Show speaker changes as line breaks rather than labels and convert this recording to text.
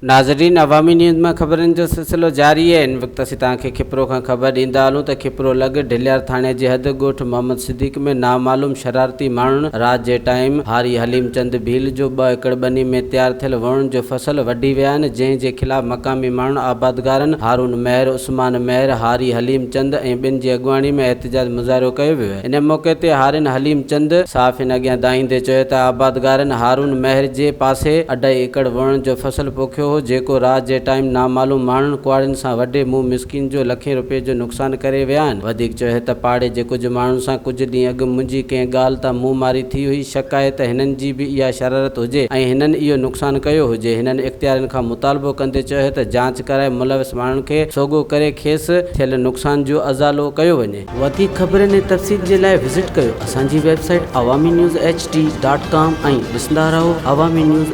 ناظرين عوامي نيوز مان خبرن جو سلسلو جاري آهي هن وقت اسين توهان کي کپرو کان خبر ڏيندا هلون ته کپرو لڳ ڍليار ٿاڻي جي حد ڳوٺ محمد صديق ۾ نامعلوم شرارتي ماڻهن رات جي ٽائيم هاري حليم چند ڀيل جو ٻه ايڪڙ ٻني ۾ تيار ٿيل ووڻن جو فصل وڍي ويا آهن جنهن جي خلاف مقامي ماڻهن آبادگارن هارون مهر، عثمان مهر، هاري حليم چند ۽ ٻين جي اڳواڻي ۾ احتجاج مظاهرو ڪيو ويو ان موقعي تي هارين حليم چند صحافين اڳيان دانهيندي چيو ته آبادگارن هارون مهر جي پاسي اڍائي ايڪڙ ووڻن جو فصل پوکيو هو جيڪو رات جي ٽائيم نامعلوم ماڻهن ڪهاڙين سان وڍي مون مسڪين جو لکين روپين جو نقصان ڪري ويا آهن وڌيڪ چيو ته پاڙي جي ڪجهه ماڻهن سان ڪجهه ڏينهن اڳ منهنجي ڪنهن ڳالهه تان منهن ماري ٿي هئي شڪ آهي ته هنن جي به اها شرارت هجي ۽ هنن اهو نقصان ڪيو هجي هنن اختيارين کان مطالبو ڪندي چيو ته جاچ ڪرائي ملوث ماڻهن کي سوگهو ڪري کيس ٿيل نقصان جو ازالو ڪيو وڃي. وڌيڪ خبرن ۽ تفصيل جي لاء وزٽ ڪيو اسان جي website Awami news H D dot com ۽ ڏسندا رهو عوامي نيوز.